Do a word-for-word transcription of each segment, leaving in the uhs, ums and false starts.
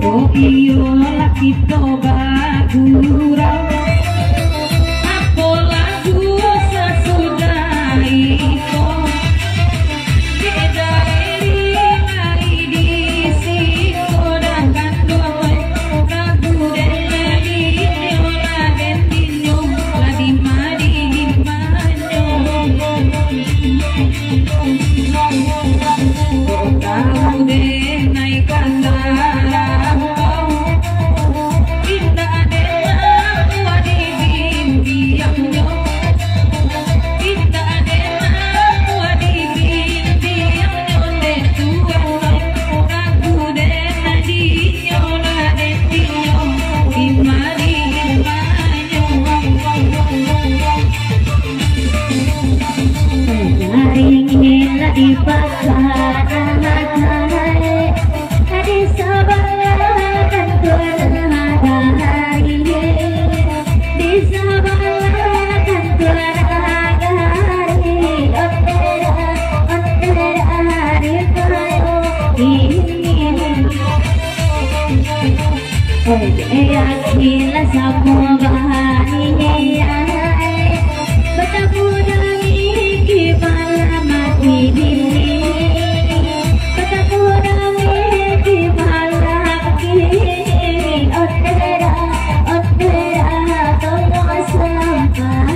Iko iyolah kito bagurau, apo lagu sasudah iko. Dek dari lai di siko dah kanduang, lagu den lai di nyo lah den di nyo, lah di ma di di ma. Yakinlah samo bani, batamu dami ki malam mati bini, batamu dami ki malam kini. Ondeh dah, ondeh dah, tolong sampaikan.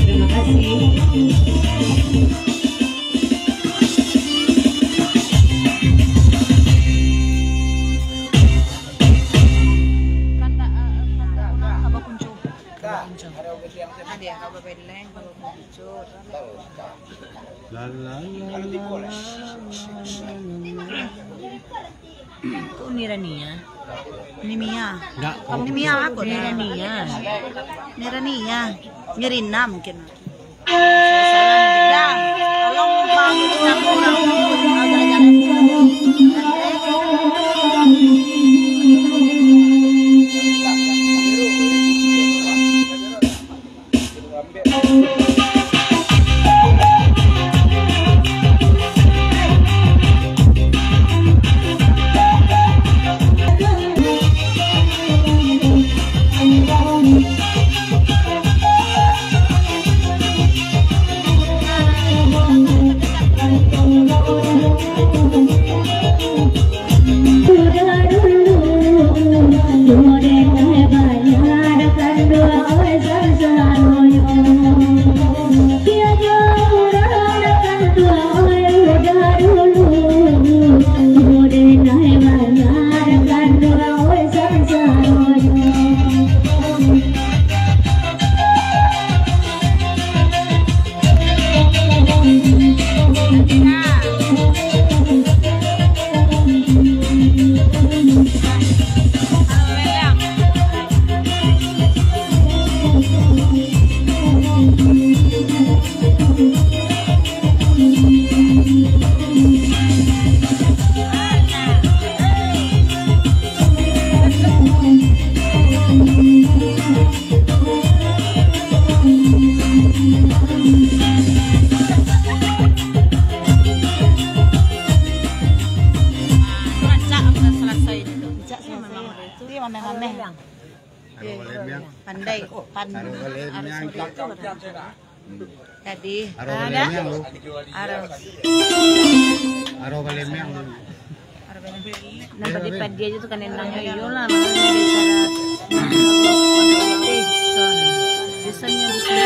Terima kasih. Kata, eh, kata orang Abah Kuncu. Abah Kuncu. Ada ya, Abah Bedleng, Abah Kuncu. La, la, la, la, la, la, la. Kok Nirania? Nimia. Enggak, Nimia aku. Nirania. Nirania. Nirina mungkin. Salah, Nirina. Tolong, Bang, kita kurang. Rancak amun salasai itu. Rancak sih memang itu. Iya, mameh-mameh. Pandai, pandai. Jadi, aro balemiang tu. Aro. Aro balemiang tu. Nampak di padi aja tu kan enaknya, iyolah, malah bicara. Susahnya di sini.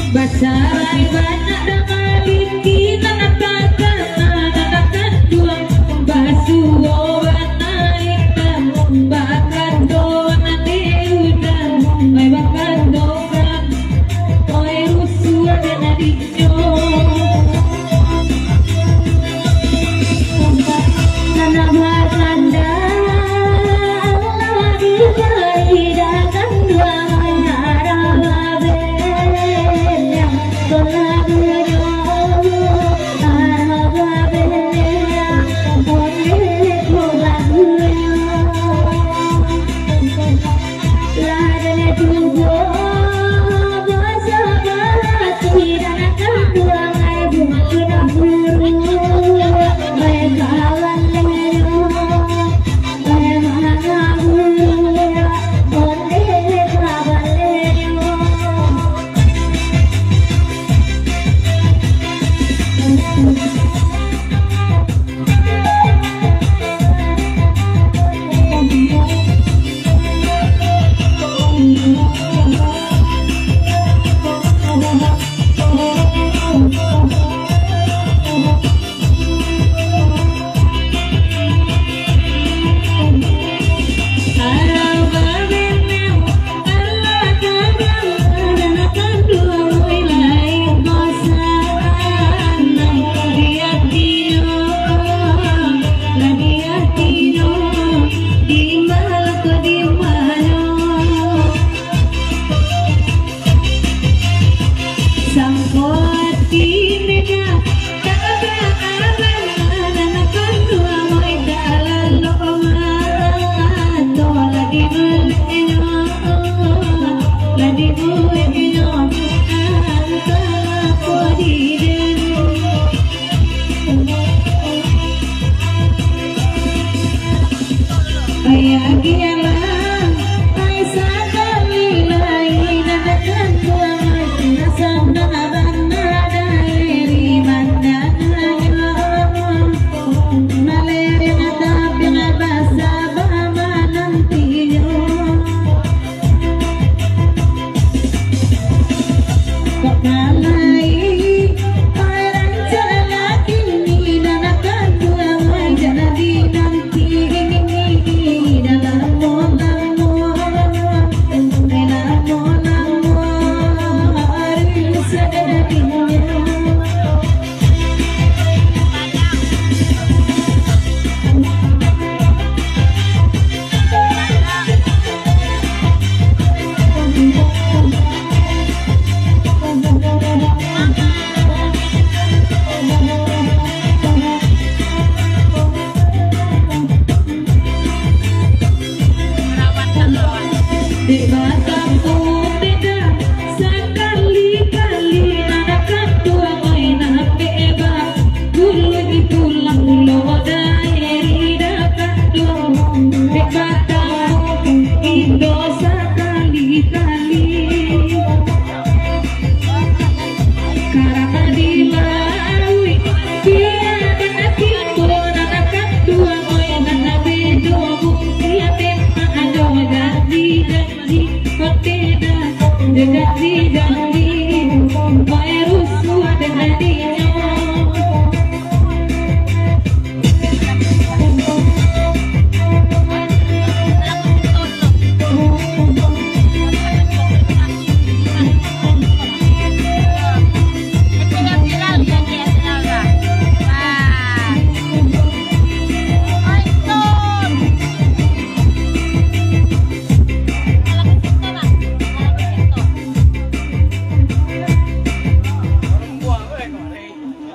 Basarai banyak dah malingki, nan takana nan kanduang. Basuo bana indak, bakandoan di udang, oi bakandoan, oi rusuah dan adiknyo.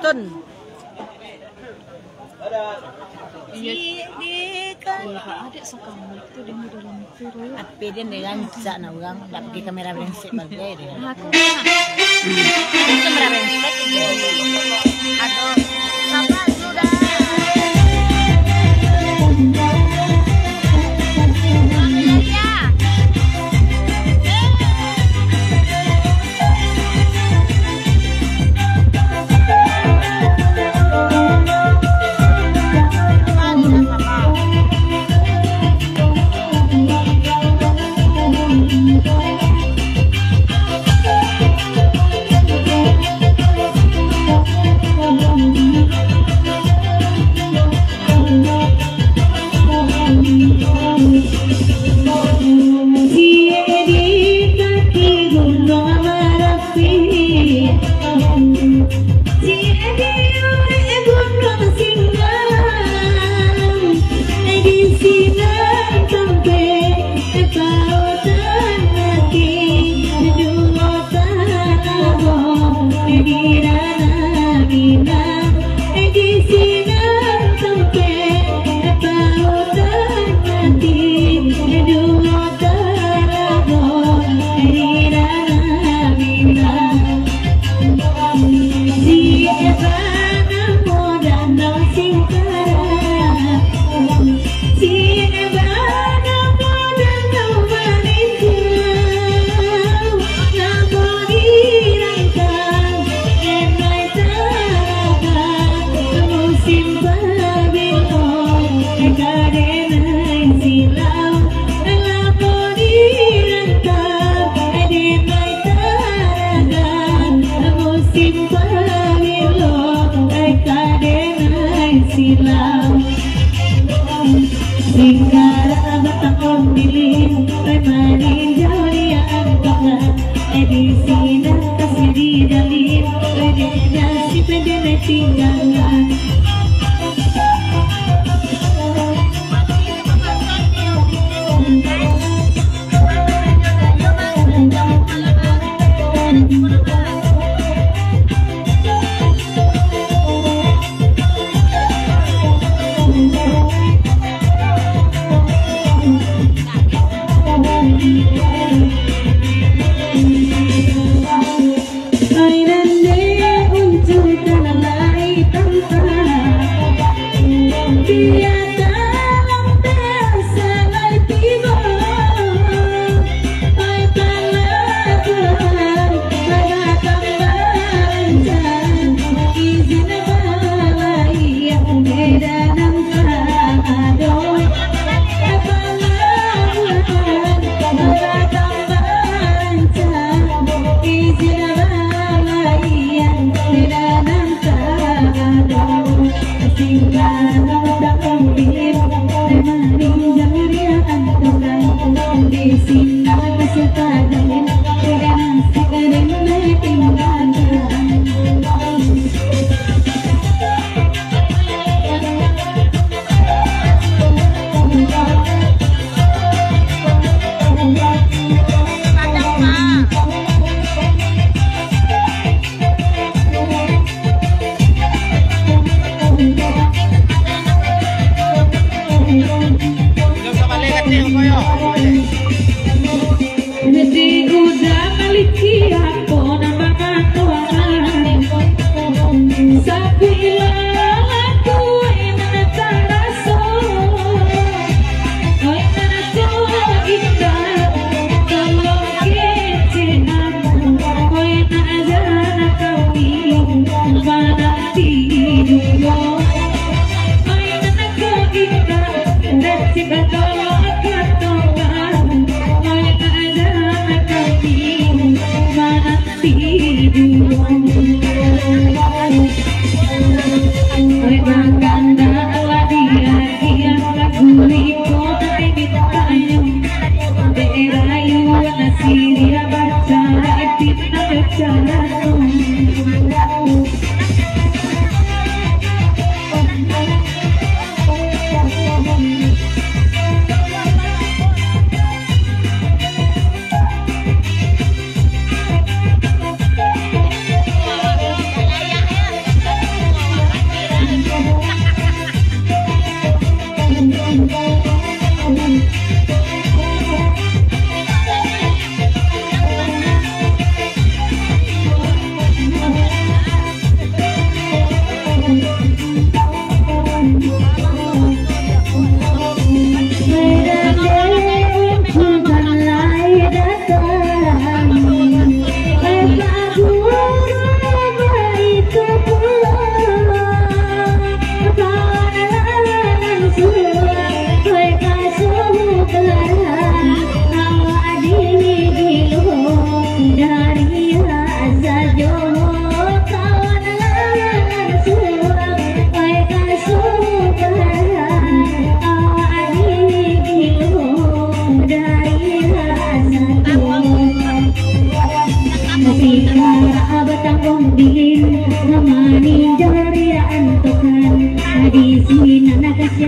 Tun. Di, di, kan. Ape den deh rancak nak urang, dak pakai kamera brengsek bagai deh. Aku nak. Itu kamera brengsek. Aduh, sabar sudah.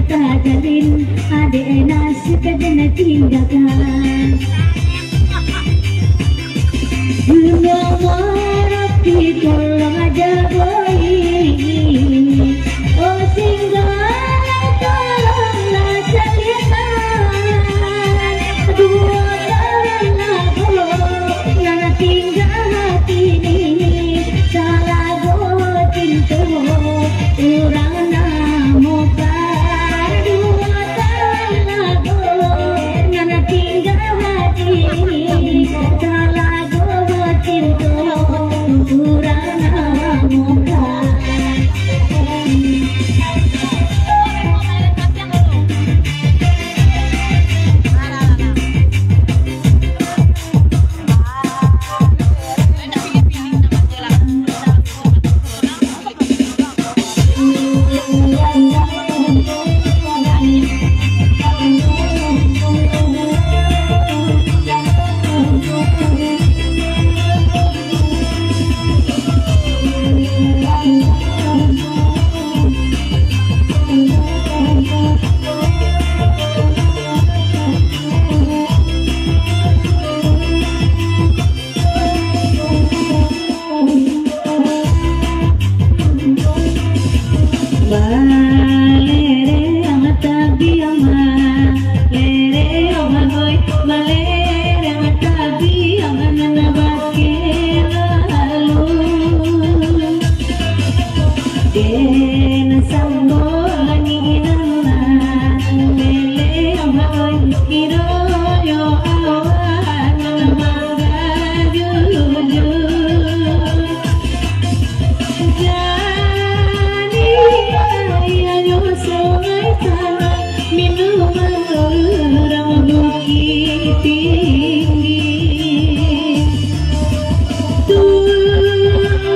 Tajalin, adek nasib ka den tinggakan. Gunung Marapi tolong jagoi, oh, Singgala tolonglah caliakan. Duo kawan lago nan tingga hati ni, salago cinto urang namo ka. Duo kawan lago nan tingga hati ni, salago cinto urang namo ka. Balereng tabiang, balereng, oi, balereng tabiang nan bakeh lalu. Den sambo langik nan leleh, oi, kiro yo awan nan manggajujung. Jadi, aia nyo Sungai Tanah, minuman urang Bukittinggi. Tuan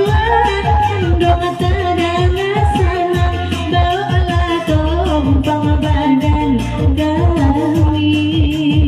Andong tadanga sanang, baoklah tompang badan kami.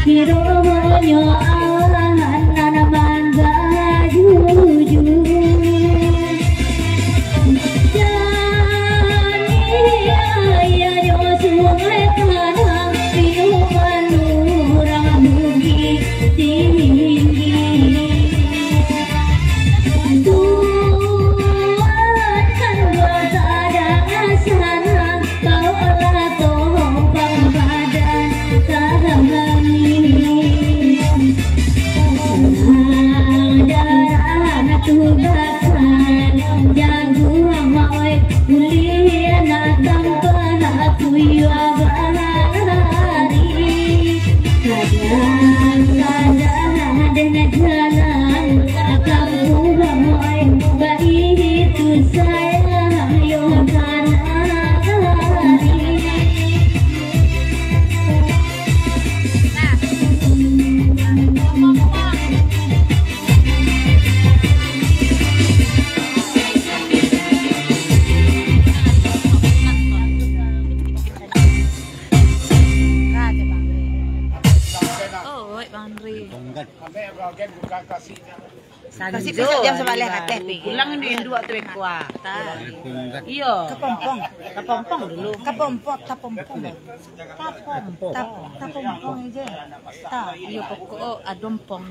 Kironyo awan nan manggajujung. Janiah ianyo sungai tanang, minuman urang Bukik Tinggi. Tuan kan basadang sanang, baoklah tompang badan kami. Sanang darah tu bakal jaguang, oi, buliah nak tampak kuyuah bahari. Kadang-kadang dengan jalan akan pulang, oi, baitu sayang yo kanari. Oh, wait, Bang Ri. Kasih besok jam sabaleh kateh pi. Pulang induak tu beko ah. Iyo. Tapompong. Tapompong dulu. Tapompong, tapompong. Tapom, tap-, tapompong je. Ta, iyo pokok ado ompong.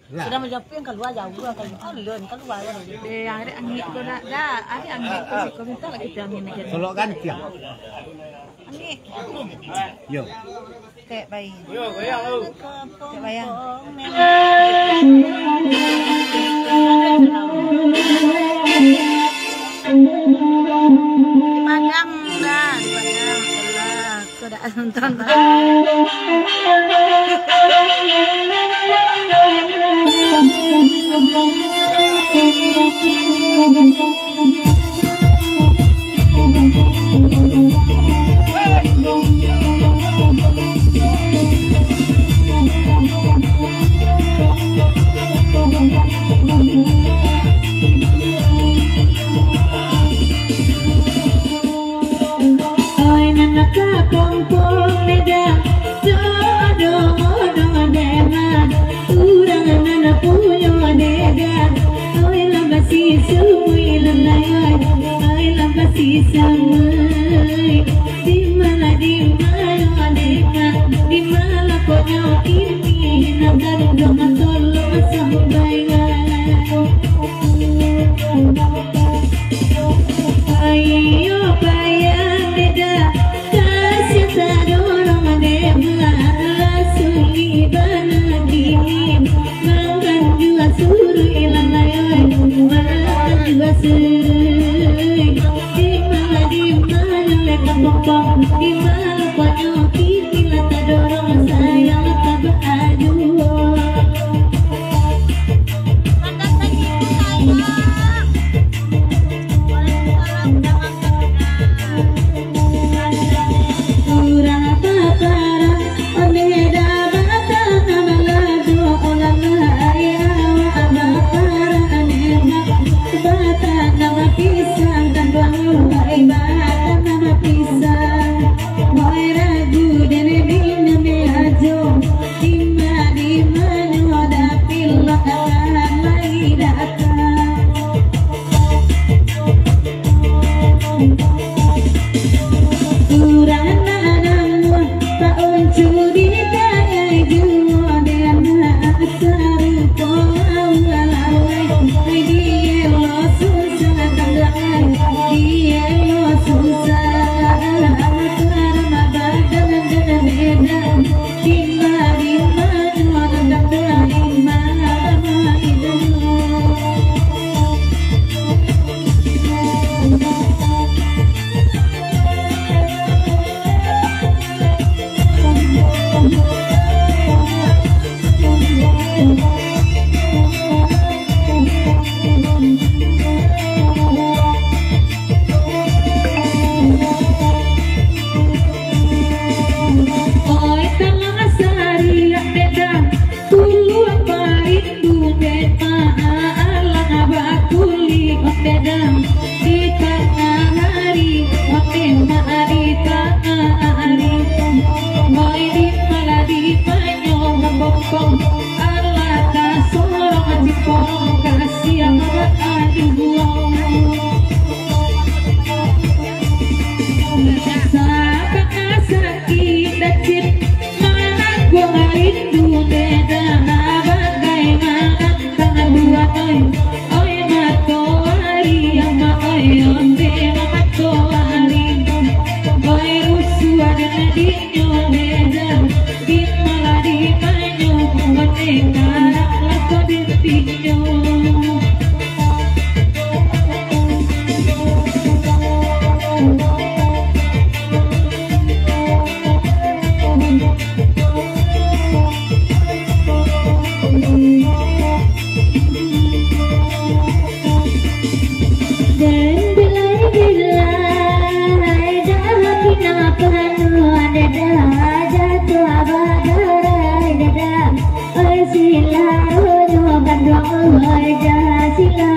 Sudah manjapuik kalua jauah lah, kalua alun, kalua lah. Eh, ari angin ko dah, dah, ari angin ko siko minta lah kito angin aja. Solok gantiang. Angin. Yo. Tek bayi. Yo, goyang tu. Tek bayang. Padang dah, padang. Alah. Ko dak nonton. Oi, nan ka pompong meda, sodong-odong dema, urang nan punyo dega. Oi, lah basi sumui lalai, oi, lah basi sumui. Di ma, di ma, di ma, di ma lah konyo kini, nan taruduang tolong sambayangan. Ayo payah deda, kasiah tadorong dek, malah sunyi bana kini. Makan jua suruik lalai, makan jua suruik. Di ma, di ma, leka popong, di ma konyo kini lah tadorong sayang lah tabajuang. Oi, talang sariak dek dah, tuluang parindu dek mak, alang bakuli ondeh dah, di tangah ari, ondeh mak di tangah ari. Oi, di malah di manyo bongkong, alah tasorong ciporong, kasiang baaduang. Sabab sakik dacin, manangguang rindu dek dah, bagai manantang duan, oi, oi matoari, amak, oi, ondeh matoari, oi, rusuah den dinyo dek dah, di malah di manyo, ondeh karak laso dintinyo. Den bilai-bilai, dah kinapa anu, dah jatuah badarah, dah. Oi sila ronyo kanduang, oi dah sila